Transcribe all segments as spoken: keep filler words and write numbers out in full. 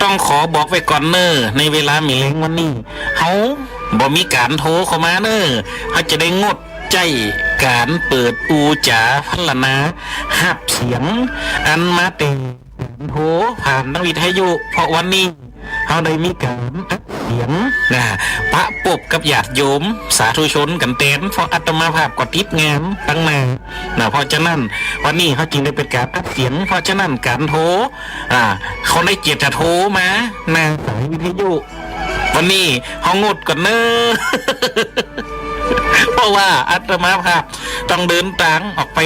ต้องขอบอกไว้ก่อนเน่อ ในเวลาแหมแลงวันนี้ เฮาบ่มีก๋านโทรเข้ามาเน่อ เฮาจะได้งดใจ๊ก๋านเปิดอู้จ๋าพรรรณาฮับเสียง อันมาแต่ก๋านโทรผ่านตางวิทยุ เพราะวันนี้เฮาได้มีก๋านอัดเสียงนะ ปะปบกับญาติโยมสาธุชนกั๋นแตน เพราะอาตมาภาพก็ติดงานตังหน้านะ เพราะฉะนั้นวันนี้เฮาจึงได้เป๋นก๋านอัดเสียง เพราะฉะนั้นก๋านโทร อ่า คนใดเจียดจะโทรมาหน้าสายวิทยุ วันนี้เฮางดก่อนเน่อ เพราะว่าอาตมาภาพต้องเดินตางออกไป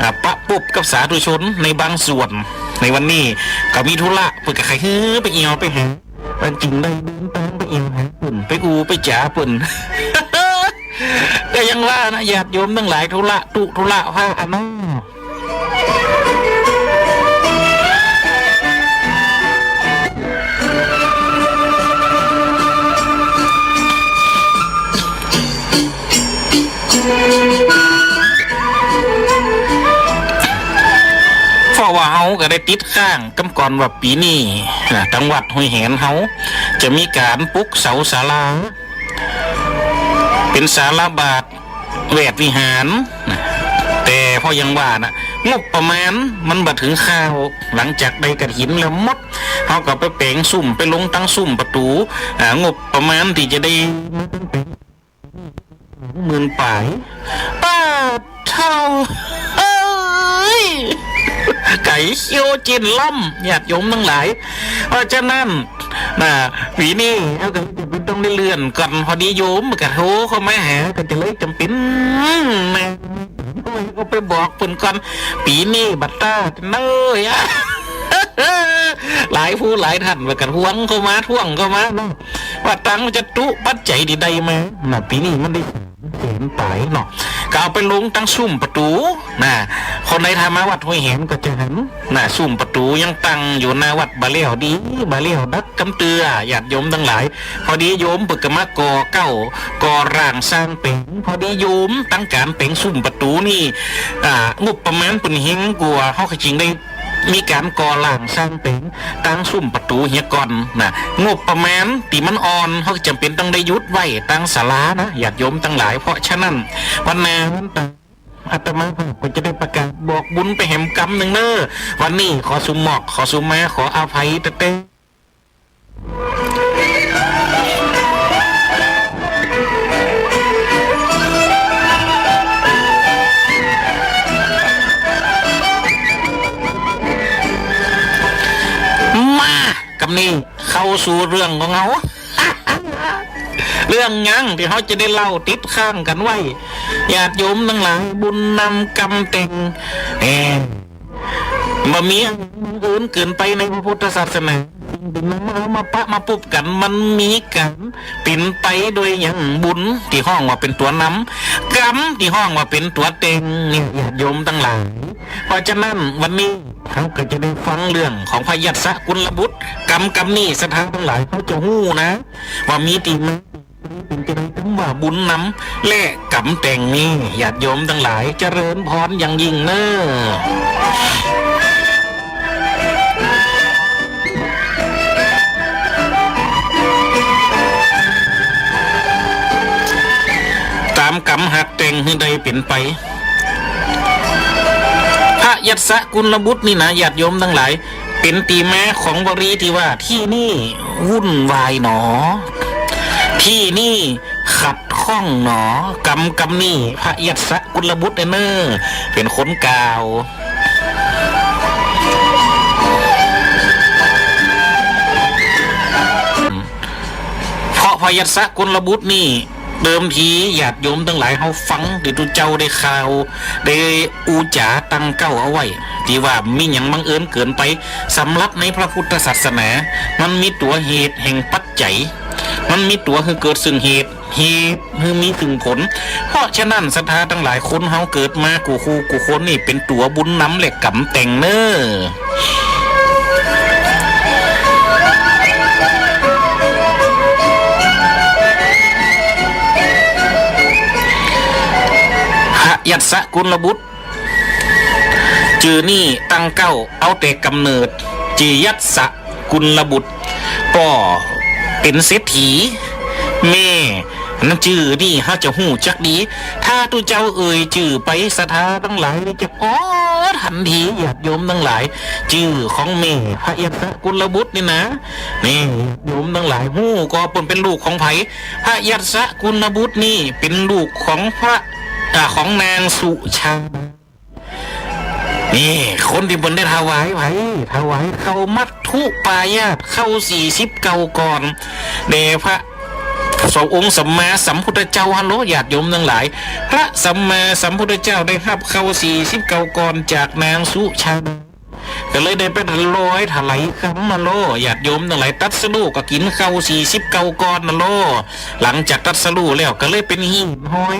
อ่า ปะปบกับสาธุชนในบางส่วน ในวันนี้ก็มีธุระ เปิ้นก็ใค่หื้อไปเอี่ยวไปหา มันจึงได้เดินตางไปเอี่ยวหาเปิ้น ไปอู้ไปจ๋าเปิ้น ก็ยังว่านะ ญาติโยมตังหลาย ธุระตุ๊ธุระพากั๋นเนาะ เพราะว่าเฮาก็ได้ติดค้างกำก่อนว่าปี๋นี้นะ ตังวัดห้วยแหนเฮาจะมีก๋านปลุกเสาศาลา เป๋นศาลาบาทแวดวิหารนะ แต่เพราะยังว่านะ งบประมาณมันบ่เถิงคราว หลังจากได้กฐินแล้วหมด เฮาก็ไปแป๋งซุ่ม ไปลงตังซุ่มประตู๋ อ่า งบประมาณตี้จะได้ หมื่นป๋าย ป๊าดเฒ่า เฮ้ย ไก๋เคี้ยวเจ๊นล่ำ ญาติโยมตังหลาย เพราะฉะนั้น นะ ปี๋นี้เฮาก็จะเป๋นต้องได้เลื่อนก่อน พอดีโยมก็โทรเข้ามาหา ก็จะเลยจ๋ำเป๋น แม่ ก็ไปบอกเปิ้นก่อน ปี๋นี้บ่ต้าเน่อ หลายผู้หลายต้านว่ากั๋นหวงเข้ามา ท้วงเข้ามาเนาะ ว่าตังจะตุ๊ปัจจัยตี้ได้มา นะ ปี๋นี้มันได้ เป๋นไปเนาะ ก็เอาไปลงตังซุ่มประตู๋ นะ คนใดถ้ามาวัดห้วยแหนก็จะหัน นะ ซุ่มประตู๋ยังตั้งอยู่หน้าวัด บ่าแล้วดี บ่าแล้วดักกำเตื้อ ญาติโยมตังหลาย พอดีโยมเปิ้นก็มาก่อเก๊า ก่อร่างสร้างเป๋ง พอดีโยมตังก๋านเป๋งซุ่มประตู๋นี่ อ่า งบประมาณเปิ้นเฮงกว่า เฮาก็จึงได้ มีก๋านก่อร่างสร้างเป๋งตังซุ่มประตู๋เหียก่อนนะ งบประมาณตี้มันอ่อน เฮาจ๋ำเป๋นต้องได้หยุดไว้ตังศาลานะ ญาติโยมตังหลาย เพราะฉะนั้น วันหน้าวันต๋า อาตมาภาพก็จะได้ประกาศบอกบุญไปแหมกำนึ่งเน่อ วันนี้ขอสุหมอก ขอสุมา ขออภัยแต๊ๆ มา กำนี้เข้าสู่เรื่องของเฮา เรื่องหยังตี้เฮาจะได้เล่าติดค้างกั๋นไว้ ญาติโยมตังหลาย บุญนำกำแต่ง แหม บ่มีอันบังเอิญเกินไปในพระพุทธศาสนา สิ่งตี้นำเฮามาปะมาปบกั๋น มันมีก๋านเป๋นไปโดยหยัง บุญตี้ฮ้องว่าเป๋นตั๋วนำ กำตี้ฮ้องว่าเป๋นตั๋วแต่ง เนี่ย ญาติโยมตังหลาย เพราะฉะนั้นวันนี้เฮาก็จะได้ฟังเรื่องของพระยัสสกุลบุตร กำกำนี้ศรัทธาตังหลายเฮาจะฮู้นะ ว่ามีตี้มา เป๋นจะได้กำว่าบุญนำ และกำแต่งนี้ ญาติโยมตังหลาย เจริญพรอย่างยิ่งเน่อ ต๋ามกำหักแต่งหื้อได้เป๋นไป พระยัสสกุลบุตรนี่นะ ญาติโยมตังหลาย เป๋นตี้มาของวลีตี้ว่า ตี้นี่วุ่นวายหนอ ตี้นี่ขัดข้องหนอ กำ กำนี้ พระยัสสกุลบุตรเน่อ เป๋นคนกล่าว เพราะพระยัสสกุลบุตรนี่ เดิมทีญาติโยมตังหลายเฮาฟังตี้ตุ๊เจ้าได้ข่าว ได้อู้จ๋าตั้งเก๊าเอาไว้ ตี้ว่ามีหยังบังเอิญเกินไป สำหรับในพระพุทธศาสนา มันมีตั๋วเหตุแห่งปัจจัย มันมีตั๋วหื้อเกิดซึ่งเหตุ เหตุหื้อมีซึ่งผล เพราะฉะนั้นศรัทธาตังหลาย คนเฮาเกิดมากู้คู่กู้คนนี่เป๋นตั๋วบุญนำและกำแต่งเน่อ พระยัสสกุลบุตร จื่อนี่ตั้งเก๊าเอาแต่ก๋ำเนิด จื่อยัสสะ กุลบุตร ก็เป๋นเศรษฐี แม่ นั้นจื้อนี่เฮาจะฮู้จักดี ถ้าตุ๊เจ้าเอ่ยจื้อไป ศรัทธาตังหลายจะอ๋อตันที ญาติโยมตังหลาย จื้อของแม่พระยัสสกุลบุตรนี่นะ นี่ โยมตังหลายฮู้ก่อ เปิ้นเป๋นลูกของใผ พระยัสสกุลบุตรนี่เป๋นลูกของพระ อ่า ของนางสุชาดา นี่ คนตี้เปิ้นได้ถวายไผ ถวายข้าวมัตถุปายาต ข้าวสี่สิบเก้าก้อน แด่พระองค์สัมมาสัมพุทธเจ้าหั้นโล ญาติโยมตังหลาย พระสัมมาสัมพุทธเจ้าได้ฮับข้าวสี่สิบเก้าก้อนจากนางสุชาดา ก็เลยได้ไปลอยถวายกำหั้นโล ญาติโยมตังหลาย ตรัสรู้ก็กิ๋นข้าวสี่สิบเก้าก้อนหั้นโล หลังจากตรัสรู้แล้วก็เลยเป๋นหีบห้อย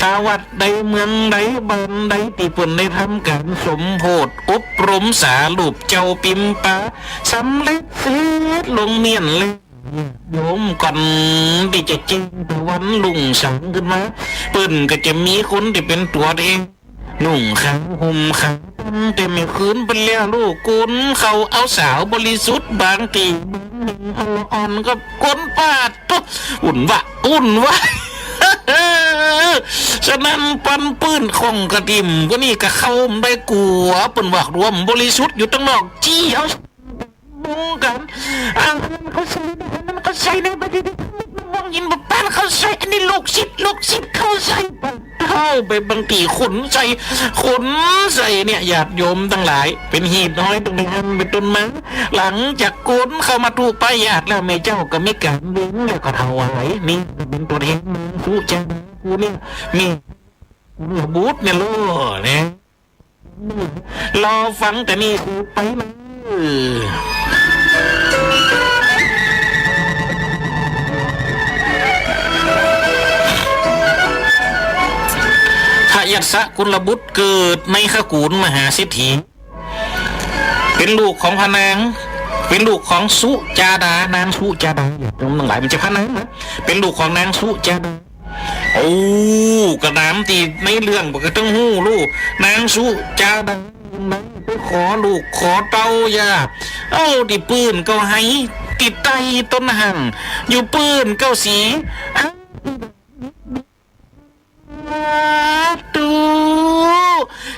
ถ้าวัดใดเมืองใดบ้านใดตี้เปิ้นได้ทำก๋านสมโพธิอบรมสารูปเจ้าปิมปา สำเร็จเสร็จลงเมี้ยนแล้ว โยมก่อนตี้จะแจ้งตะวันรุ่งสางขึ้นมา เปิ้นก็จะมีคนตี้เป๋นตั๋วแทน นุ่งขาวห่มขาว ตั้งแต่เมื่อคืนไปแล้ว ลูกกุล เขาเอาสาวบริสุทธิ์บางตี้ บางแห่งเอาอ่อนกับคน ปาดโธ่ วุ่นวะ วุ่นวาย ฉะนั้นปันปื้นของกระดิ่ม ก็นี่ก็เข้าบ่ได้กั๋ว เปิ้นว่าร่วมบริสุทธิ์อยู่ตังนอก จี้เอา บงกั๋น อันนั้นเขาใส่ อันนั้นเขาใส่ในบัดนี้ มองยินบ่ปานเขาใส่ อันนี้ลูกศิษย์ ลูกศิษย์เขาใส่ เข้าไปบางตี้ขนใส่ ขนใส่เนี่ย ญาติโยมตังหลาย เป๋นหีบห้อยตรงนี้เป๋นต้นมา หลังจากก๋านข้าวมัตถุปายาตแล้ว แม่เจ้าก็มีก๋านเบ่งแล้วก็ถวาย นี่เป๋นตั๋วแทนนางสุชาดา ผู้เนี่ย มีกุลบุตรเนี่ยโลเนี่ย รอฟังแต่นี่คือไปมา พระยัสสกุลบุตรเกิดในขกูลมหาเศรษฐี เป๋นลูกของพระนาง เป๋นลูกของสุจาดา นางสุจาดา โยมตังหลาย บ่ใจ้พระนางนะ เป๋นลูกของนางสุจาดา โอ้ ก็ต๋ามตี้ในเรื่องบ่ก็ต้องฮู้ลูก นางสุจาดาไปขอลูกขอเต้าอย่า เอ้า ตี้ปื้นก็ไห้ ตี้ใต้ต้นหั่ง อยู่ปื้นก็สี อ้าว สาธุ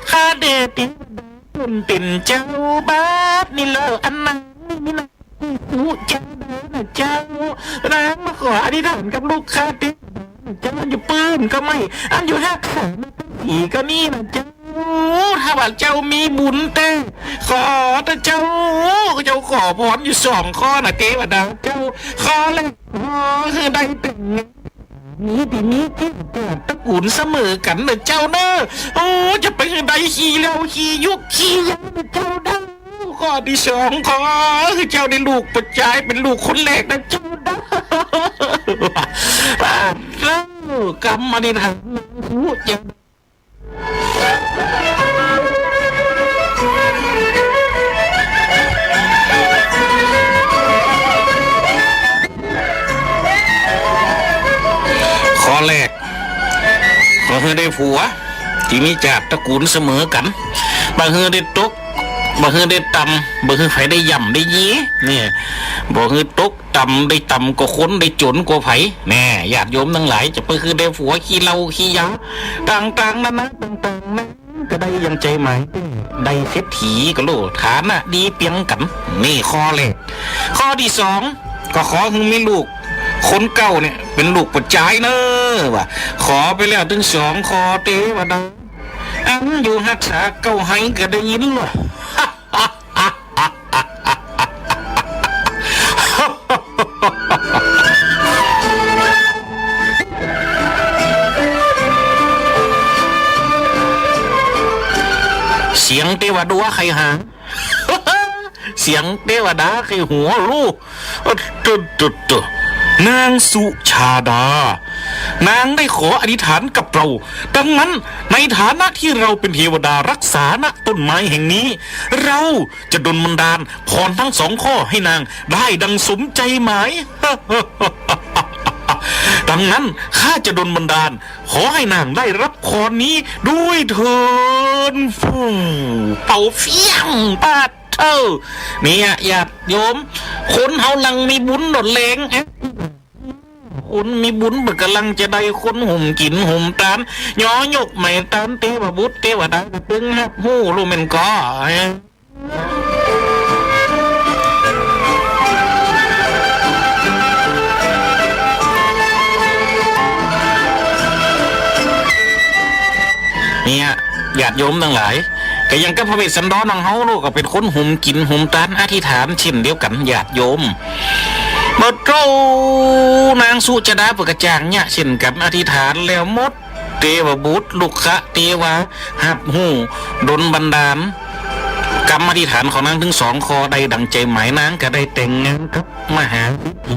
ข้าแต่เทวดาผู้เป๋นเจ้า บัดนี้เล่า อันนางนี่นะ สุจาดานะเจ้า นางมาขออธิษฐานกับลูกข้าเทวดานะเจ้า อันอยู่ปื้นก็ไม่ อันอยู่ฮักษามาตั้งสีก็นี่นะเจ้า ถ้าว่าเจ้ามีบุญแต๊ ขอเต๊อะเจ้า เจ้าขอพรอยู่สองข้อนะเทวดาเจ้า ข้อแรก ขอหื้อได้แต่งงาน มีตี้มีแก้วตระกูลเสมอกั๋นเน่อเจ้าเน่อ โอ้ จะไปหื้อได้ขี้เหล้าขี้ยุกขี้ยาเน่อเจ้าเน่อ ข้อตี้สอง ขอหื้อเจ้าได้ลูกป้อจายเป๋นลูกคนแรกเน่อเจ้าเน่อ กำอธิษฐาน ข้อแรก ขอหื้อได้ผัวตี้มีจากตระกูลเสมอกั๋น บ่หื้อได้ตก บ่หื้อได้ต่ำ บ่หื้อใผได้ย่ำได้ยี เนี่ย บ่หื้อตก ต่ำได้ต่ำกว่าคน ได้จ๋นกว่าใผ แน่ ญาติโยมตังหลาย จะไปหื้อได้ผัวขี้เหล้าขี้ยา ต่างๆ นานา ต่างๆ นานา ก็ได้อย่างใจ๋หมาย ได้เศรษฐีก็โลด ฐานะดีเปียงกั๋น นี่ข้อแรก ข้อตี้สอง ก็ขอหื้อมีลูก คนเก่าเนี่ย เป๋นลูกป้อจายเน่อ ว่า ขอไปแล้วตึงสองข้อเตวดา อันอยู่ฮักษาเก่าไห้ก็ได้ยินว่า เสียงเตวดาใค่หา เสียงเตวดาใค่หัวลูก โอ้โตโตโต นางสุชาดา นางได้ขออธิษฐานกับเรา ดังนั้นในฐานะตี้เราเป๋นเทวดารักษา ณ ต้นไม้แห่งนี้ เราจะดลบันดาลพรทั้งสองข้อให้นางได้ดังสมใจ๋หมาย ดังนั้นข้าจะดลบันดาล ขอให้นางได้รับพรนี้ด้วยเทอญ ฟู่ เป่าเฟี้ยง ปาด เออ เนี่ย ญาติโยม คนเฮาหลังมีบุญโดดแลง คนมีบุญเปิ้นก่ำลังจะได้คนหุมกิ๋นหุมตาน ยอยกไหมตานเตวบุตรเตวดาก็ตึงฮับฮู้ ฮู้แม่นก่อ เนี่ย ญาติโยมตังหลาย ก็อย่างกับพระเวสสันดรของเฮาลูก ก็เป๋นคนหุมกิ๋นหุมตาน อธิษฐานเช่นเดียวกั๋น ญาติโยม บ่เต้านางสุจดาเปิ้นก็จางเยียะเช่นกั๋น อธิษฐานแล้วหมด เตวบุตร ลุกขะเตวา ฮับฮู้ ดลบันดาล กำอธิษฐานของนางตึงสองข้อได้ดังใจ๋หมาย นางก็ได้แต่งงานกับมหาเศรษฐี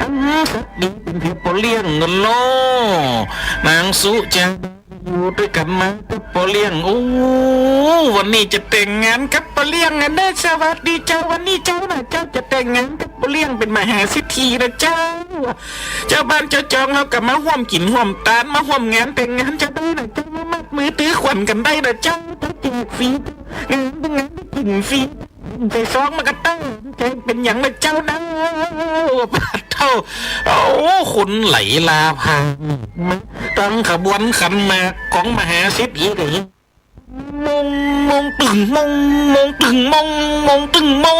อันสัตย์ดีเป๋นเพียงป้อเลี้ยงเงินโล นางสุจดาอยู่ตวยกั๋นมากับป้อเลี้ยง โอ้ วันนี้จะแต่งงานกับป้อเลี้ยงอันเน่อ สวัสดีเจ้า วันนี้เจ้าน่ะ เจ้าจะแต่งงานกับป้อเลี้ยงเป๋นมหาเศรษฐีน่ะเจ้า เจ้าบ้านเจ้าจองเฮาก็มาฮ่วมกิ๋นฮ่วมตาน มาฮ่วมงานแต่งงานเจ้าได้น่ะเจ้า มามัดมือตื้อขวัญกั๋นได้น่ะเจ้า เจ้าแจกฟรี งานเป๋นงานได้กิ๋นฟรี ใส่ซองมากระตั้ง ใจ๋เป๋นหยังน่ะเจ้าเน่อ ปาดเต้า โอ้ คนไหลลาพา มาตั้งขบวนขันหมากของมหาเศรษฐีก็เห็น มง มงตึงมง มงตึงมง มงตึงมง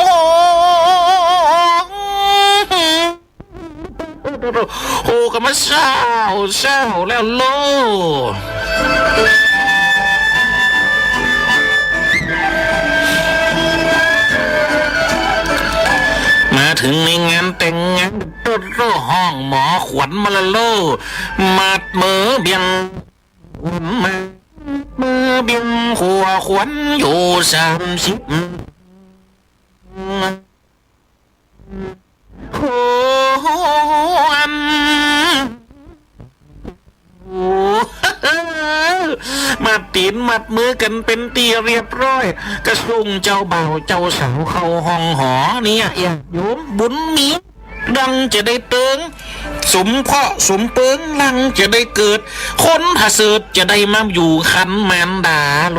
โอ้ ก็มาเศร้า เศร้าแล้วโล มาเถิงในงานแต่งงาน โตโต ฮ้องหมอขวัญมาละโล มัดมือเบี่ยง ขวัญมา มือเบี่ยงขัวขวัญอยู่สามสิบ โห อัน โอ้ มัดตี๋นมัดมือกั๋นเป๋นตี้เรียบร้อย ก็ส่งเจ้าบ่าวเจ้าสาวเข้าห้องหอ เนี่ย ญาติโยม บุญมี ดังจะได้เติง สมเคราะห์สมเปิง ดังจะได้เกิด คนผะเสริฐจะได้มาอยู่ครรภ์มารดาโล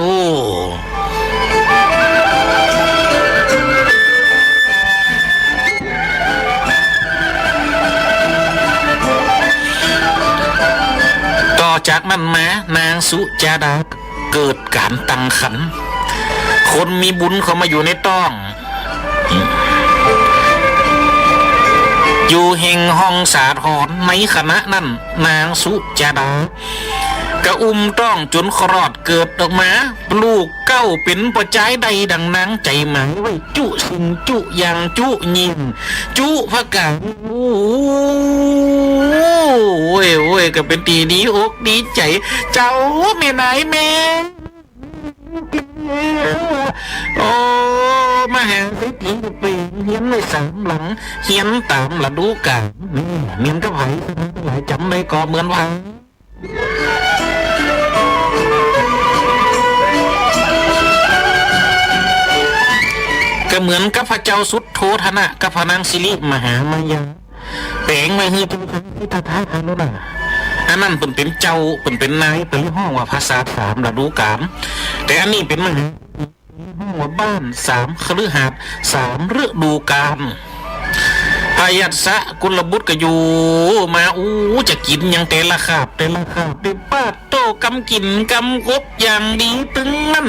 ต่อจากนั้นมา นางสุจาดาเกิดก๋านตั้งครรภ์ คนมีบุญเข้ามาอยู่ในต๊อง อยู่แห่งห้องสาธร ในขณะนั้น นางสุจาดา ก็อุ้มต๊องจ๋นคลอดเกิดออกมา ลูกเก๊าเป๋นป้อจายได้ดังนางใจ๋หมายไว้ จุสิ่งจุอย่าง จุยิ่ง จุประก๋าน โอ้ย โอ้ย ก็เป๋นตี้ดีอกดีใจ๋ เจ้าแม่นายแม่ โอ้ มหาเศรษฐีก็เป๋นเฮียนไว้สามหลัง เฮียนต๋ามฤดูก๋าล นี่ เหมือนกับใผ หลายจ๋ำได้ก่อเหมือนว่า ก็เหมือนกับพระเจ้าสุทโธทนะกับพระนางสิริมหามายา แต่งไว้หื้อเจ้าข้าสิทธัตถะโน่นน่ะ อันนั้นเปิ้นเป๋นเจ้า เปิ้นเป๋นนาย เปิ้นฮ้องว่าปราสาทสามฤดูก๋าล แต่อันนี้เป๋นมหา ฮ้องว่าบ้านสามคฤหาสน์สามฤดูก๋าล พยัสสะกุลบุตรก็อยู่มา อู้ จะกิ๋นหยังแต่ละคาบแต่ละคาบ ได้ปาดโต้ กำกิ๋นกำกบอย่างดี ตึงนั้น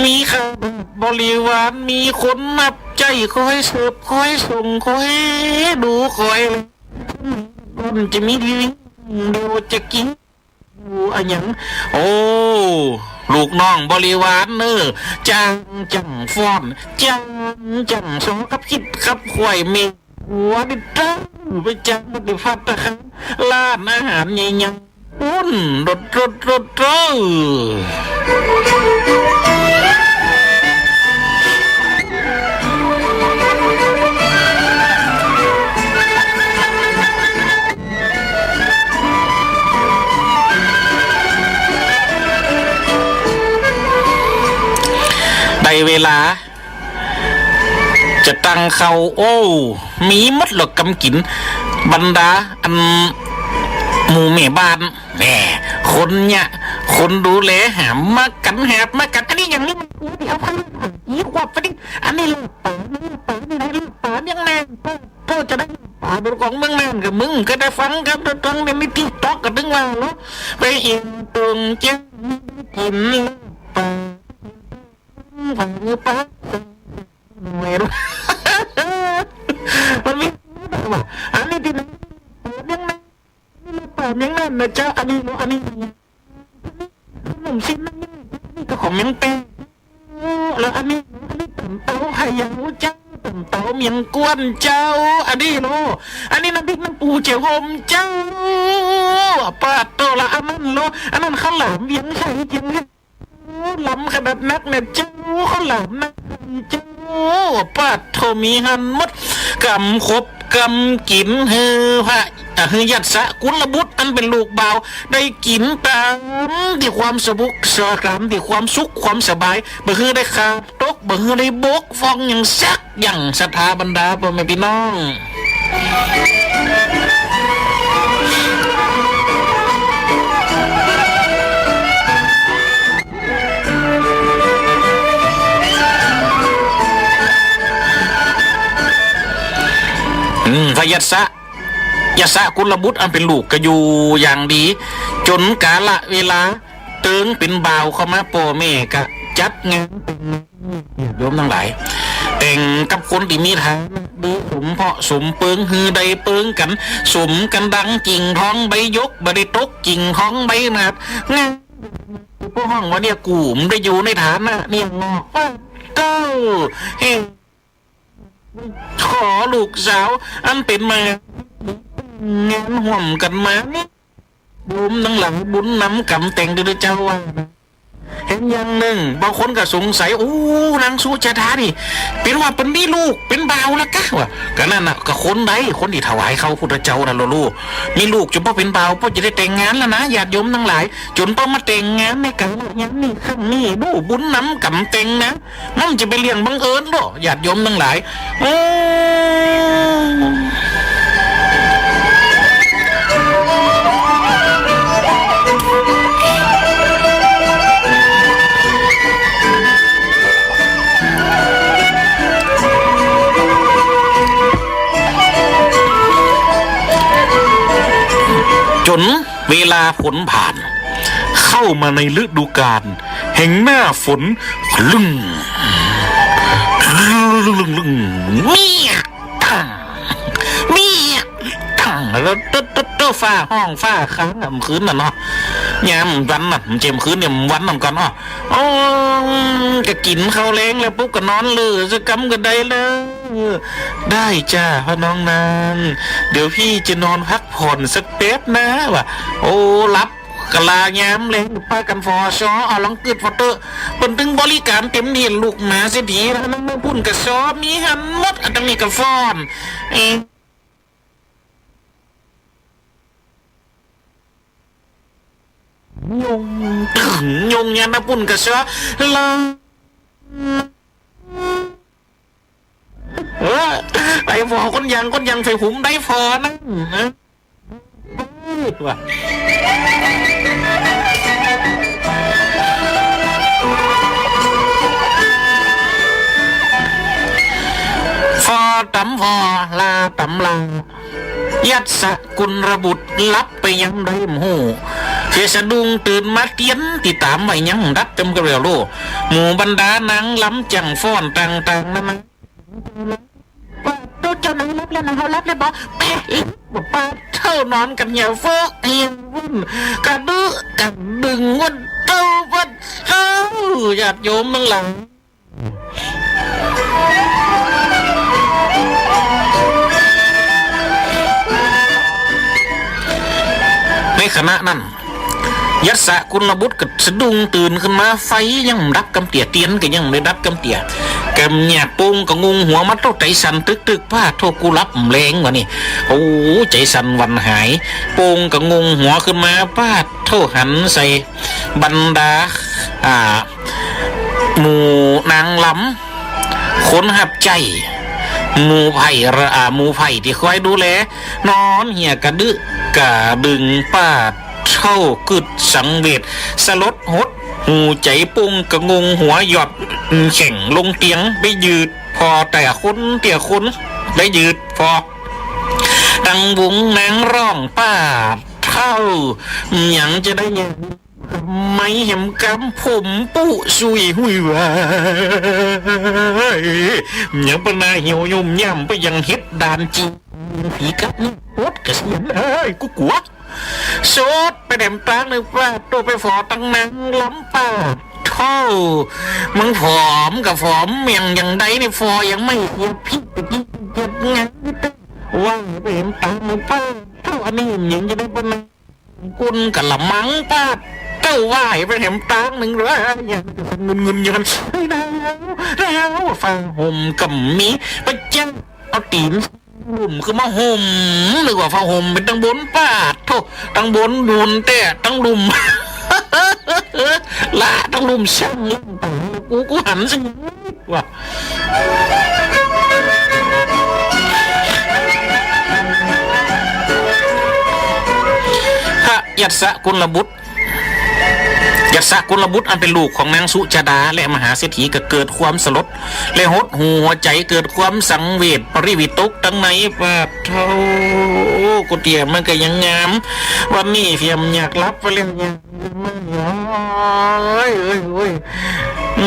มีข้าบริวาร มีคนฮับใจ๊ คอยเสิร์ฟ คอยส่ง คอยดู คอย คนจะมีเดียวจะกิ๋น อยู่อะหยัง โอ้ ลูกน้องบริวารเน่อ จ้างจั่งฟ้อน จ้างจั่งซอ กับคิดกับไขว่เมง หัวดิดตั้งไปจ้างปฏิบัติธรรม ร้านอาหารใหญ่ๆ ปุ้น รถ รถ รถ รถ ได้เวลา จะตั้งเข้า โอ้ มีหมดแล้วกำกิ๋น บรรดาอันหมู่แม่บ้าน แหม คนเนี่ย คนดูแลหามมากั๋น หาบมากั๋น อันนี้อย่างนี้มันกูเดี๋ยวพันอีกขวบไปดิ อันนี้ลาบป๋า ลาบป๋านี่นะ ลาบป๋าเมืองน่าน โอ้ โอ้ จะได้ลาบป๋าเป๋นของเมืองน่าน ก็มึงก็ได้ฟังครับ ตอนนี้มีติ๊กต็อกก็ตึงว่าเนาะ ไปเห็นตรงเจ้ากิ๋นลาบป๋า ป๋า ป๋า ไม่รู้ มันมี อันนี้ที่ไหน เมืองน่าน นี่ลาบป๋าเมืองน่านนะเจ้า อันนี้เนาะ อันนี้ ขนมจีนนั่นนี่ นี่ก็ของเมืองแป้ง แล้วอันนี้ อันนี้ต๋ำเต้าพะเยาเจ้า ต๋ำเต้าเมืองก้วนเจ้า อันนี้เนาะ อันนี้น้ำพริกน้ำปูเจียวโฮมเจ้า ปาดโตละ อันนั้นเนาะ อันนั้นข้าวหลามเวียงชัยเจียง โอ้ ล้ำขนาดนักเนี่ยเจ้า ข้าวหลามนะเจ้า ปาดโธ่ มีหันหมด กำขบกำกิ๋น หื้อพระ อ่ะ หื้อยัสสะกุลบุตรอันเป๋นลูกบ่าว ได้กิ๋นต๋ามตี้ความสะบุกสะ ต๋ามตี้ความสุขความสบาย บ่หื้อได้ขาดตก บ่หื้อได้บกพร่องหยังสักอย่าง ศรัทธาบรรดาป้อแม่ปี้น้อง อืม พระยัสสะ ยัสสะกุลบุตรอันเป๋นลูกก็อยู่อย่างดี จ๋นกาละเวลา เติงเป๋นบ่าวเข้ามา ป้อแม่ก็จัดงานแต่งงาน โยมตังหลาย แต่งกับคนตี้มีฐานะดี สมเหาะสมเปิง หื้อได้เปิงกั๋น สมกั๋นดังกิ่งทองใบหยก บ่ได้ตกกิ่งทองใบหมาก งาน ป้อฮ้องว่าเนี่ย กูบ่ได้อยู่ในฐานะเนี่ย งอก เต้า เฮ้ ขอลูกสาวอันเป๋นมะ งานฮ่วมกั๋นมานี่ โยมตังหลาย บุญนำก๋รรมแต่งเต๊อะเจ้าว่า เห็นอย่างนึ่ง บางคนก็สงสัย โอ้ นางสุชาดานี่ เป๋นว่าเปิ้นมีลูกเป๋นบ่าวแล้วกะ ว่า ก็นั่นน่ะ ก็คนใด คนตี้ถวายข้าวพุทธเจ้าน่ะ โลโล มีลูกจ๋นป้อเป๋นบ่าว ป้อจะได้แต่งงานแล้วนะ ญาติโยมตังหลาย จ๋นป้อมาแต่งงานในก๋าละยามนี้ ครั้งนี้ ดูบุญนำก๋รรมแต่งนะ มันจะเป๋นเรื่องบังเอิญบ่ ญาติโยมตังหลาย โอ้ จ๋น เวลาฝนผ่าน เข้ามาในฤดูกาลแห่งหน้าฝน ลึ่ง ลึ่ง เมีย ตัง เมีย ตัง แล้วเต๊อะ เต๊อะ เต๊อะ ฟ้าฮ้อง ฟ้าค้างอะ เมื่อคืนน่ะเนาะ ยามวันน่ะ เมื่อคืนเนี่ย วันนั้นก่อนเนาะ โอ้ ก็กิ๋นข้าวแลงแล้วปุ๊บก็นอนเลย สักกำก็ได้แล้ว ได้จ้า พ่อน้องนาง เดี๋ยวพี่จะนอนพักผ่อนสักแป๊บนะ ว่า โอ้ หลับกะลายามแลง ปากั๋นฝ่อซ้อ เอาลองกึ๊ดฝ่อเต๊อะ เปิ้นตึงบริการเต็มตี้ ลูกหมาเศรษฐีแล้ว นั่งเมืองพุ้นก็ซ้อ มีหันหมด อันตังนี้ก็ฟ้อน เอ๊ะ ยง ยงยานนะปุ้นกะเซาะละ เออ ไอ้หมอคนยัง คนยังใส่หุมได้พอนะ ว่ะ ฟอต๋ำฟอ ลาต๋ำลา ยัสสะกุลบุตรหลับไปยังใดบ่ฮู้ เสียสะดุ้งตื่นมาเตียนตี้ต๋ามไว้ยังดับเต็มกระเบลโล หมู่บรรดานางลำจั่งฟ้อนต่างๆ นานา ป้าดโธ่ เจ้านางหลับแล้วนะ เฮาหลับแล้วบ่ แปะ ป้าดโธ่ นอนกั๋นเหี่ยวเฟ้อเหี่ยววุ่น กระดื้อกระดึงวันเต้าวันเฮา ญาติโยมตังหลาย ในขณะนั้น ยัสสะกุลบุตรก็สะดุ้งตื่นขึ้นมา ไฟยังบ่ดับกำเตี้ย เตียนก็ยังบ่ได้ดับกำเตี้ย กำเนี่ยโป่งก็งุงหัวมา โต้ใจ๋สั่นตึกๆ ป้าดโธ่ กูหลับบ่แลงวะนี่ โอ้ ใจ๋สั่นหวั่นไหว โป่งก็งุงหัวขึ้นมา ป้าดโธ่ หันใส่บรรดา อ่า หมู่นางลำ คนฮับใจ๊ หมู่ไพร่ อ่า หมู่ไพร่ตี้คอยดูแล นอนเหี่ยกระดื้อกระดึง ป้าดโธ เต้ากึ๊ดสังเวช สลดหดหู๋ใจ๋ ปุ้งกะงงหัวหยอด แข็งลงเตียง ไปยืดผ่อแต่คนเตี้ยคน ไปยืดผ่อ ตังวงนางร้อง ป๊าดเฒ่า หยังจะได้เนี่ย ไม้แหมกำ ผมปุสุยหุยหวาย หยังปะนาเหี่ยวยุ่มย่ำไปยังเฮ็ดดานจริง ผีกัดนี่ปวดกระเสียนเอ้ย กูกั๋ว สดไปแหมตางนึ่ง ป๊าดโต ไปฝอตังนางลำ ป๊าดเฒ่า มึงฝอมกะฝอม แม่งอย่างใดนี่ ฝอยังไม่เสียพิษ ตะกี้เจ็บไง ว่าไปแหมตางนึ่ง ป๊าดเฒ่า อันนี้หยังจะได้ปะนา กุนกะละมัง ป๊าดเฒ่า ว่าไปแหมตางนึ่งเลย อย่างกะงึนๆ อยู่หั้น เฮ้ย หนาว หนาว ผ้าห่มกะมี ไปเจ๊งเอาตี๋นลุ่มขึ้นมาห่ม นึกว่าผ้าห่มเป๋นตังบน ป๊าดโธ่ ตังบนนูนแต๊ ตังลุ่ม ละตังลุ่ม ช่างเล่นต๋า กู กูหันสิ ว่า พระยัสสกุลบุตร ยัสสกุลบุตรอันเป๋นลูกของนางสุชาดาและมหาเศรษฐีก็เกิดความสลด และหดหู่หัวใจ๋ เกิดความสังเวชปริวิตกตังใน ป๊าดเฒ่า กูเตี้ยมันก็ยังงาม วันนี้เสียมอยากหลับไปแล้ว ยังไม่ยอม เอ้ย เอ้ย เอ้ย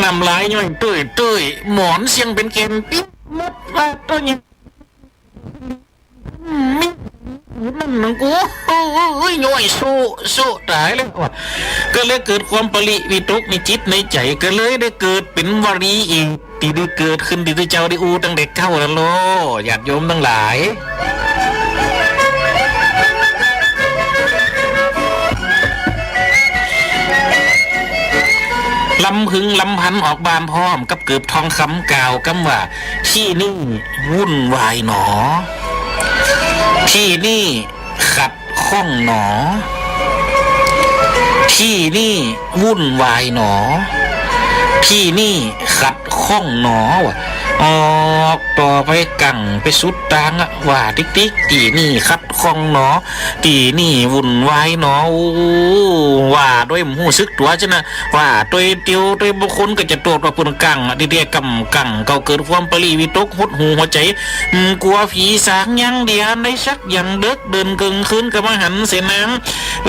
น้ำลายย้อยเตื้อยๆ หมอนเสียงเป๋นแก่นปิ๊บหมด ป๊าดเฒ่า ยัง อืม นั่นนะกู โอ้ย โอ้ย โอ้ย โซ่ โซ่ ต๋ายแล้วว่ะ ก็เลยเกิดความปริวิตกในจิตในใจ๋ ก็เลยได้เกิดเป๋นวลีอีก ตี้ได้เกิดขึ้นตี้เจ้าได้อู้ตั้งแต่เก๊าแล้วโล ญาติโยมตังหลาย ลำพึงลำพันออกบ้านพร้อมกับเกิบทองคำ กล่าวกำว่า ที่นี่วุ่นวายหนอ ที่นี่ขัดข้องหนอ ที่นี่วุ่นวายหนอ ที่นี่ขัดข้องหนอ ว่า ออกต่อไปกั๋งไปสุดตางอะ ว่าติ๊กๆ ตี้นี่ขัดข้องหนอ ตี้นี่วุ่นวายหนอ โอ้ ว่าโดยบ่ฮู้สึกตั๋วจ้ะนะ ว่าโตยเตียวโตยบางคนก็จะโต้ษว่าเปิ้นกั๋งอะ ตี้เตี้ยกำกั๋ง ก็เกิดความปริวิตกหดหู่หัวใจ๋ อืม กั๋วผีสางยังเดียในสักอย่างเดิก เดินเกิ่งคืนก็มาหันเสนาง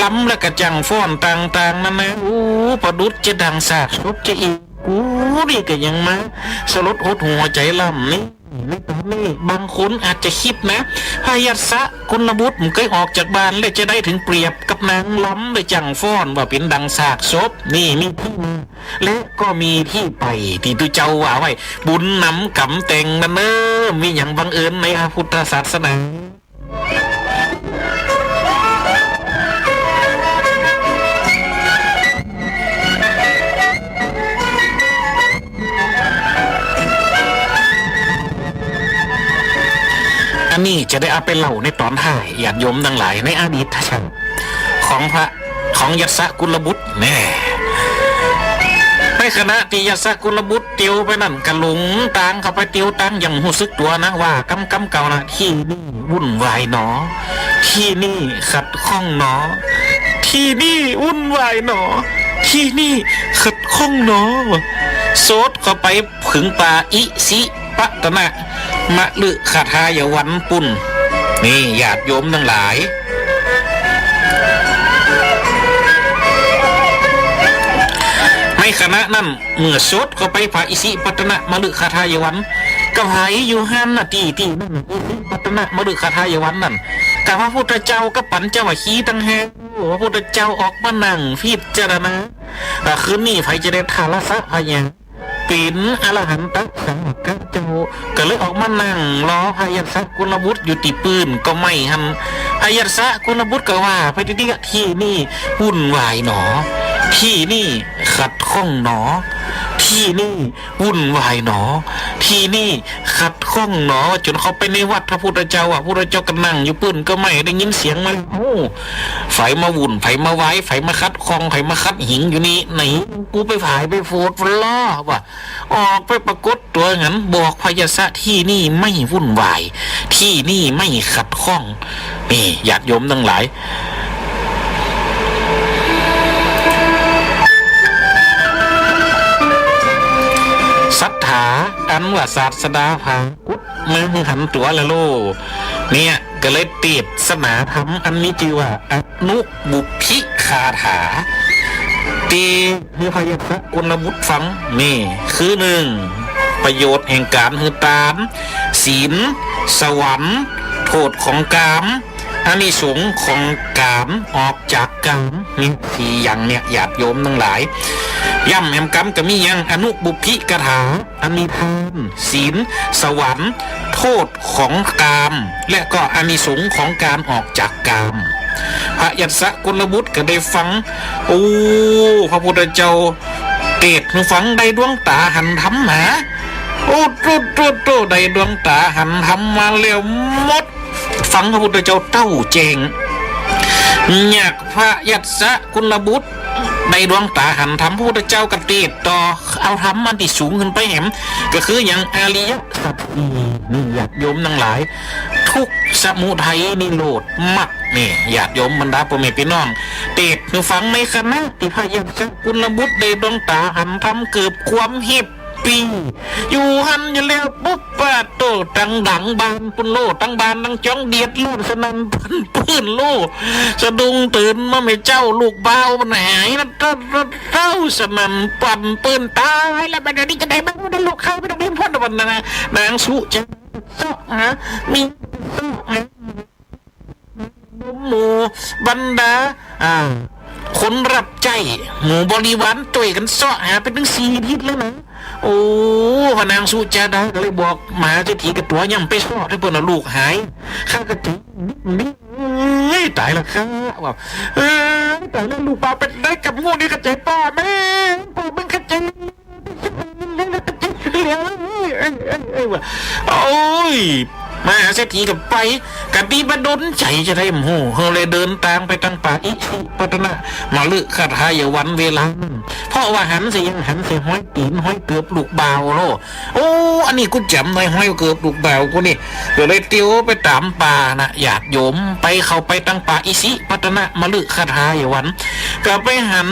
ลำและก็จ้างฟ้อนต่างๆ นานา โอ้ ประดุจจะดังซากศพจะอี้ กูนี่ก็ยังมาสลดหดหู่หัวใจ๋ลำนี้ ในต๋อนนี้บางคนอาจจะกึ๊ดนะ พระยัสสกุลบุตรมันเกยออกจากบ้านแล้วจะได้ถึงเปรียบกับนางลำและจ้างฟ้อนว่าเป๋นดังซากศพ นี่มีตี้มา และก็มีตี้ไป ตี้ตุ๊เจ้าว่าไว้ บุญนำก๋รรมแต่งนั้นเน่อ มีหยังบังเอิญในพระพุทธศาสนา อันนี้จะได้เอาไปเล่าในต๋อนท้าย ญาติโยมตังหลาย ในอดีตชาติของพระ ของยัสสกุลบุตรแน่ ในขณะตี้ยัสสกุลบุตรเตียวไปนั้น ก็หลงตางเข้าไป เตียวตางอย่างฮู้สึกตั๋วนะ ว่ากำกำเก่านะ ที่นี่วุ่นวายหนอ ที่นี่ขัดข้องหนอ ที่นี่วุ่นวายหนอ ที่นี่ขัดข้องหนอ โสดเข้าไปเถิงป่าอิสิปตนะ มฤคทายวันปุ้น นี่ญาติโยมตังหลาย ในขณะนั้น เมื่อโสดเข้าไปป่าอิสิปตนะมฤคทายวัน ก็ใผอยู่หั้นนะ ตี้ ตี้นั้น อิสิปตนะมฤคทายวันนั้น ก็พระพุทธเจ้ากับปัญจวัคคีย์ตังห้า พระพุทธเจ้าออกมานั่งพิจารณา ว่าคืนนี้ใผจะได้ทาสะพญา เป๋นอรหันตสัมมาสัมพุทธเจ้า ก็เลยออกมานั่งรอพระยัสสกุลบุตรอยู่ตี้ปื้นก็ไม้หั้น พระยัสสกุลบุตรก็ว่าไปตี้เตี้ย ที่นี่วุ่นวายหนอ ที่นี่ขัดข้องหนอ ที่นี่วุ่นวายหนอ ที่นี่ขัดข้องหนอ จ๋นเข้าไปในวัดพระพุทธเจ้าอะ พุทธเจ้าก็นั่งอยู่ปื้นก็ไม้ ได้ยินเสียงมา โอ้ ใผมาวุ่น ใผมาวาย ใผมาขัดข้อง ใผมาขัดหิงอยู่นี่ ไหน กูไปผายไปโฟดฟันล้อ ว่า ออกไปปรากฏตั๋วหั้น บอกพระยัสสะ ที่นี่ไม่วุ่นวาย ที่นี่ไม่ขัดข้อง นี่ญาติโยมตังหลาย อันว่าศาสดาผากุดมาหื้อหันตั๋วแล้วโล เนี่ย ก็เลยเตสนาธรรมอันมีจื้อว่าอนุบุพพิคาถา เตสหื้อพยัสสะกุลบุตรฟัง นี่ คือหนึ่ง ประโยชน์แห่งก๋านหื้อตาน ศีล สวรรค์ โทษของกาม อานิสงส์ของก๋านออกจากกาม นี่ สี่อย่างเนี่ย ญาติโยมตังหลาย ย้ำแหมกำก็มีอย่างอนุบุพพิคาถา อันมีทาน ศีล สวรรค์ โทษของกาม และก็อานิสงส์ของก๋านออกจากกาม พยัสสะกุลบุตรก็ได้ฟัง โอ้ พระพุทธเจ้าเตสหื้อฟังได้ดวงต๋าหันธรรมหนา โอ้ โต โต โต ได้ดวงต๋าหันธรรมมาแล้วหมด ฟังพระพุทธเจ้าเต้าแจ้ง เนี่ย พยัสสะกุลบุตรได้ดวงต๋าหันธรรม พระพุทธเจ้าก็เตสต่อ เอาธรรมอันตี้สูงขึ้นไปแหม ก็คืออย่างอริยสัจสี่ นี่ ญาติโยมตังหลาย ทุกข์ สมุทัย นิโรธ มรรค นี่ ญาติโยมบรรดาป้อแม่ปี้น้อง เตสหื้อฟังในขณะตี้พยัสสะกุลบุตรได้ดวงต๋าหันธรรมเกิดความแฮปปี้ อยู่หั้นอยู่แล้วปุ๊บ ปะโต ตังหลังบ้านปุ้นโล ตังบ้านตังจองเดือดร้อนสนั่นปั่นปื้นโล สะดุ้งตื่นมาแม่เจ้าลูกบ่าวมันหายนะ เต้า เต้า เต้า สนั่นปั่นปื้นต๋ายแล้ว บัดนี้จะได้บ้าง ลูกเข้าไปตรงนี้พ่นวันนั้นนะ นางสุจะเซาะหา มีเซาะหา หมู่บรรดา อ่า คนรับใจ๊ หมู่บริวารจ้วยกั๋นเซาะหาไปตึงสี่อาทิตย์แล้วนะ โอ้ พระนางสุจาดาก็เลยบอกมหาเศรษฐีกับตั๋ว ย่ำไปเซาะ ถ้าเปิ้นเอาลูกหาย ข้าก็จะ เอ้ย ต๋ายละข้า ว่า เอ้ย ต๋ายละ ลูกบ่าวเป๋นใดกับหมู่นี้ เข้าใจ๋ป้อแม่ ป้อแม่เข้าใจ๋ เอ้ย เอ้ย เอ้ย เอ้ย ว่า โอ้ย มหาเศรษฐีก็ไป กะตี้บ่ดนใจ๋จะใดบ่ฮู้ เฮาเลยเดินตางไปตางป่าอิสิปตนะ มฤคทายวันเวลานั้น เพราะว่าหันเสียยังหันเสียฮอยตี๋นฮอยเกือบลูกบ่าวโล โอ้ อันนี้กูจ๋ำในฮอยเกือบลูกบ่าวกูนี่ ก็เลยเตียวไปต๋ามป่านะ ญาติโยม ไปเข้าไปตางป่าอิสิปตนะ มฤคทายวัน ก็ไปหัน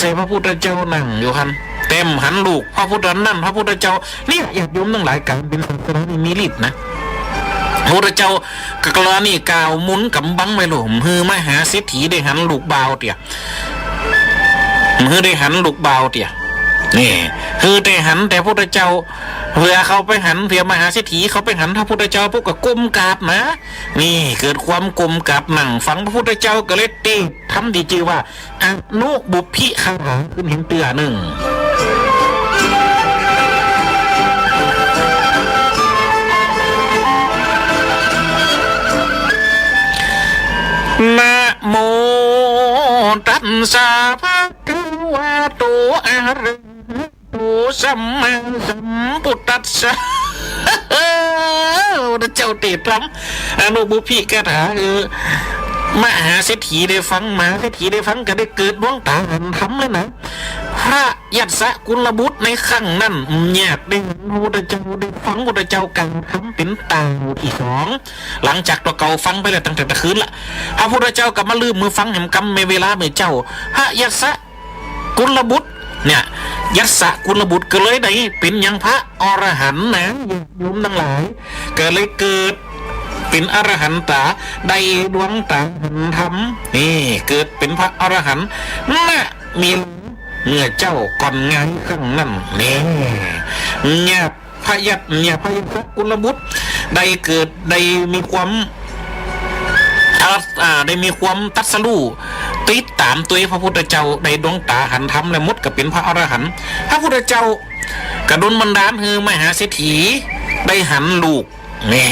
ใส่พระพุทธเจ้านั่งอยู่หั้น แต่บ่หันลูกพระพุทธ นั่นพระพุทธเจ้า เนี่ย ญาติโยมตังหลาย ก๋านเป๋นศาสดานี่มีฤทธิ์นะ พระพุทธเจ้าก็กรณีกล่าวมนต์กำบังไว้โล หื้อมหาเศรษฐีได้หันลูกบ่าวเตี้ย หื้อได้หันลูกบ่าวเตี้ย นี่ หื้อได้หันแต่พุทธเจ้า เผื่อเขาไปหัน เผื่อมหาเศรษฐีเขาไปหันพระพุทธเจ้าปุ๊บก็ก้มกราบนะ นี่ เกิดความก้มกราบนั่งฟังพระพุทธเจ้า ก็เลยเตสธรรมตี้จื้อว่า อนุบุพพิคาถาขึ้นแหมเตื้อนึ่ง นะโมตัสสะภะคะวะโต อะระหะโต สัมมาสัมพุทธัสสะ พระเจ้าเตสธรรม อนุบุพพิคาถา เออ มหาเศรษฐีได้ฟัง มหาเศรษฐีได้ฟังก็ได้เกิดดวงต๋าหันธรรมแล้วนะ พยัสสะกุลบุตรในครั้งนั้น บ่อยากได้หันพระพุทธเจ้า ได้ฟังพระพุทธเจ้ากล่าวธรรมเป๋นต๋าตี้สอง หลังจากตั๋วเก่าฟังไปแล้วตั้งแต่ตะคืนละ พระพุทธเจ้าก็มาลืมหื้อฟังแหมกำในเวลาเมื่อเจ๊า พยัสสะ กุลบุตรเนี่ย ยัสสะกุลบุตรก็เลยได้เป๋นอย่างพระอรหันต์นะ ญาติโยมตังหลาย ก็เลยเกิดเป๋นอรหันต๋า ได้ดวงต๋าหันธรรม นี่ เกิดเป๋นพระอรหันต์ ณ เวลาเมื่อเจ๊าก่อนงายครั้งนั้น นี่ เนี่ย พยัส เนี่ย พยัสสะกุลบุตร ได้เกิด ได้มีความ อ่า ได้มีความตรัสรู้ ติดต๋ามตวยพระพุทธเจ้า ได้ดวงต๋าหันธรรมแล้วหมดก็เป๋นพระอรหันต์ พระพุทธเจ้าก็ดลบันดาลหื้อมหาเศรษฐีได้หันลูก แน่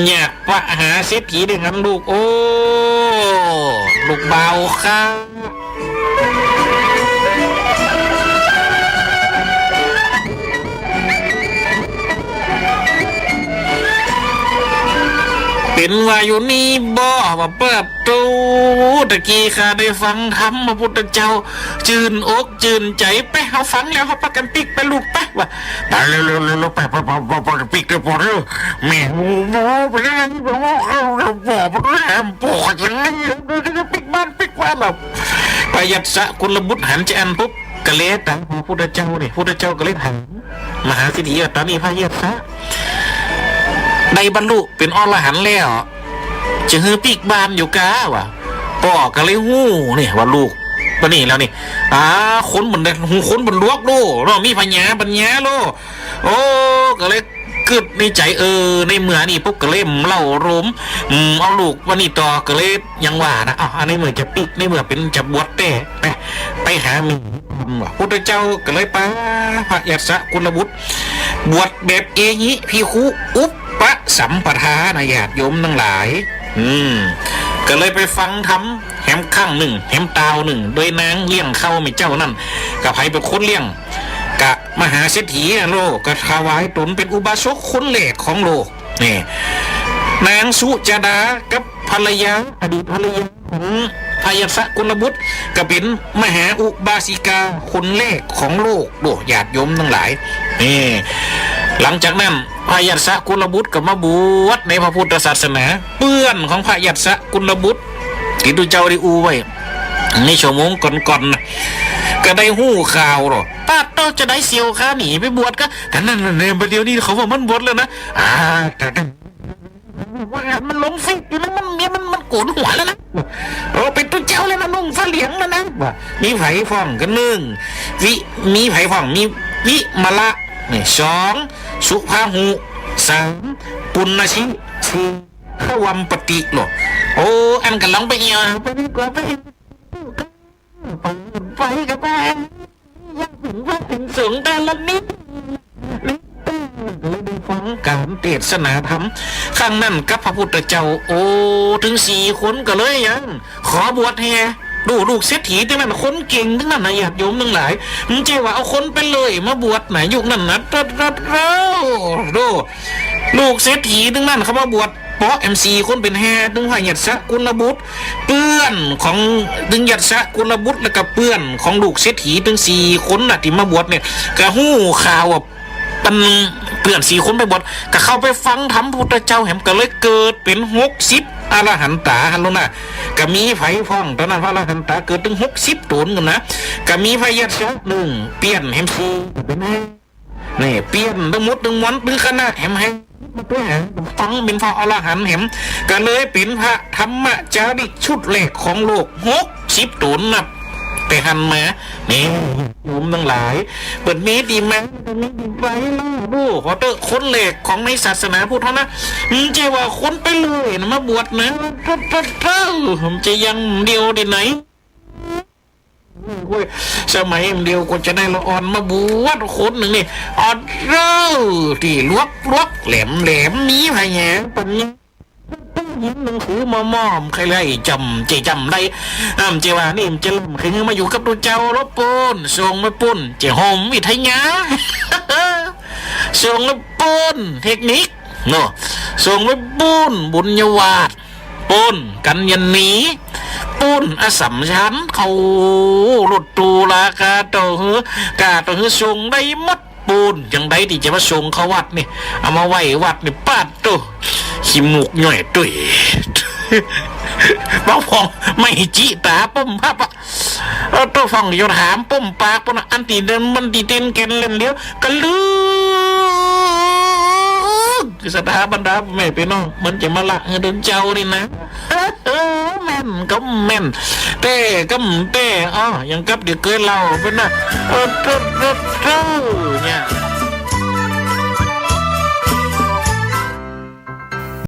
เนี่ย มหาเศรษฐีได้หันลูก โอ้ ลูกบ่าวข้า เป๋นว่าอยู่นี่บ่ ว่าเปิด โอ้ ตะกี้ข้าได้ฟังธรรมพระพุทธเจ้า จื้นอกจื้นใจ๋ ไป เฮาฟังแล้ว เฮาปากั๋นปิ๊กไปลูกไป ว่า ไปเร็วๆๆๆ ไปๆๆๆ ไปกั๋นปิ๊กเด้อพ่อเด้อ แม่ โอ้โห ไปแล้ว พ่อ พ่อ พ่อ จังไง ปิ๊กบ้านปิ๊กบ้าน แบบ พยัสสะกุลบุตรหันจาอั้นปุ๊บ ก็เลยต๋ามพระพุทธเจ้านี่ พุทธเจ้าก็เลยถาม มหาเศรษฐีว่า ต๋อนนี้พระอัสสะได้บรรลุเป๋นอรหันต์แล้ว จะหื้อปิ๊กบ้านอยู่ก้า ว่า ป้อก็เลยฮู้เนี่ยว่าลูก ปะนี่แล้วนี่ อ่า คนบ่ได้ คนบ่หลวกโลเนาะ มีผญาปั๋ญญาโล โอ้ ก็เลยกึ๊ดในใจ๋ เออ ในเมื่อนี้ปุ๊บก็เลยเล่าโลม อืม เอาลูกปะนี่ต่อ ก็เลย ยังว่านะ อ้าว อันนี้เมื่อจะปิ๊ก ในเมื่อเป๋นจะบวชแต๊ ไป ไปหาเมีย พุทธเจ้าก็เลยปาพระอัสสะกุลบุตร บวชแบบเอหิภิกขุ อุปสัมปทานะ ญาติโยมตังหลาย อืม ก็เลยไปฟังธรรมแหมครั้งนึ่ง แหมตาวนึ่ง โดยนางเลี้ยงข้าวแม่เจ้านั้น ก็ใผเป๋นคนเลี้ยง ก็มหาเศรษฐีอะโล ก็ถวายต๋นเป๋นอุบาสกคนแรกของโลก นี่ นางสุจาดากับภรรยา อดีตภรรยาของพระอัสสะกุลบุตร ก็เป๋นมหาอุบาสิกาคนแรกของโลกโด ญาติโยมตังหลาย นี่ หลังจากนั้นพระอัสสะกุลบุตรก็มาบวชในพระพุทธศาสนา เปื้อนของพระอัสสะกุลบุตร ตี้ตุ๊เจ้าได้อู้ไว้ในชั่วโมงก่อนๆ นะ ก็ได้ฮู้ข่าวโล ปาดโต้ จาใดเสี่ยวข้าหนีไปบวชก็ กั๋นนั่นแหละ บ่าเดี่ยวนี้เขาว่ามันบวชแล้วนะ อ่า แต่ แต่ ว่ามันลงเฟซอยู่นะ มัน มัน มันโก๋นหัวแล้วนะ เออ เป๋นตุ๊เจ้าแล้วนะ นุ่งผ้าเหลืองแล้วนะ ว่า มีใผพ่องก็นึ่ง วิ มีใผพ่อง มีวิมละ นี่ สอง สุพาหุ สาม ปุณณชิ สี่ ขวัมปติโล โอ้ อันก็ลองไปเอี่ยว ไปดีกว่า ไป ไป ไปก็ไป ยังถึงพระถึงสงฆ์แต่ละนิด เลยได้ฟังก๋านเตสนาธรรม ครั้งนั้นกับพระพุทธเจ้า โอ้ ตึงสี่คนก็เลยยัง ขอบวชแฮ่ ดู ลูกเศรษฐีตึงนั้น คนเก่งตึงนั้นนะ ญาติโยมตังหลาย บ่ใจ้ว่าเอาคนไปเลยมาบวชนะ ยุคนั้นนะ โถ่ โถ่ โถ่ ดู ลูกเศรษฐีตึงนั้นเขามาบวช เป๋นแหมสี่คนเป๋นแฮ่ ตึงพระอัสสะกุลบุตร เปื้อนของ ตึงอัสสะกุลบุตร แล้วก็เปื้อนของลูกเศรษฐีตึงสี่คนน่ะ ตี้มาบวชเนี่ย ก็ฮู้ข่าวว่า อันเปื้อนสี่คนไปบวช ก็เข้าไปฟังธรรมพุทธเจ้าแหม ก็เลยเกิดเป๋นหกสิบอรหันตาหั้นโลนะ ก็มีใผพ่อง ต๋อนนั้นพระอรหันตาเกิดตึงหกสิบต๋นกั๋นนะ ก็มีพระอัสสะนึ่ง เปื้อนแหมสี่ เป๋นแฮ่ นี่ เปื้อนตึงหมดตึงมวลตึงคณะแหม แหม ฟังเป๋นพระอรหันต์แหม ก็เลยเป๋นพระธรรมจาริกชุดแรกของโลก หกสิบต๋นนับ แต่หั้นมา นี่ โยมตังหลาย เปิ้นมีตี้มา เปิ้นมีตี้ไปแล้ว ดู ขอเต๊อะ คนแรกของในศาสนาพุทธเฮานะ บ่ใจ้ว่าคนไปเลยนะ มาบวชนะ โถ่ โถ่ โถ่ บ่ใจ้อย่างเดียวตี้ไหน โอ้ย สมัยเดียวกว่าจะได้ละอ่อนมาบวชคนนึ่งนี่ อ่อนเร่อ ตี้หลวกๆ แหลมๆ มีผญาปั๋ญญา หยิบหนังสือมอมๆ ใค่ได้จ๋ำ เจ๊จ๋ำได้ อ่า บ่ใจ้ว่านี่บ่ใจ้ลำ ใค่หื้อมาอยู่กับตุ๊เจ้าลอปู๊น ส่งมาปู๊น เจ๊หอมวิทยา ส่งมาปู๊น เทคนิค เนาะ ส่งมาปู๊น บุญยวาส ปู๊น กัญญาณี ปู๊น อสัมชัญ เข้ารถตู้ลากาเต้าหื้อ กาเต้าหื้อส่งได้หมด ปู๊น จังใดตี้จะมาส่งเข้าวัดนี่ เอามาไว้วัดนี่ ปาดโต้ ขี้มูกย้อยตุ้ย บ่าพ่อง ไม่จิตาป้มพับอะ เออ โต้ฟังอยู่ถามป้มปากปู๊นน่ะ อันตี้เดินมันตี้เต้นแก่นเล่นเดียว กะลึก คือศรัทธาบรรดาแม่พี่น้อง มันจะมาละหื้อเดินเจ้านี่นะ เออ แม่นก็แม่น แต๊ก็แต๊ อ้อ อย่างกับเดี๋ยวเกยเล่าไปนะ เออ เต้อ เต้อ เต้อ เนี่ย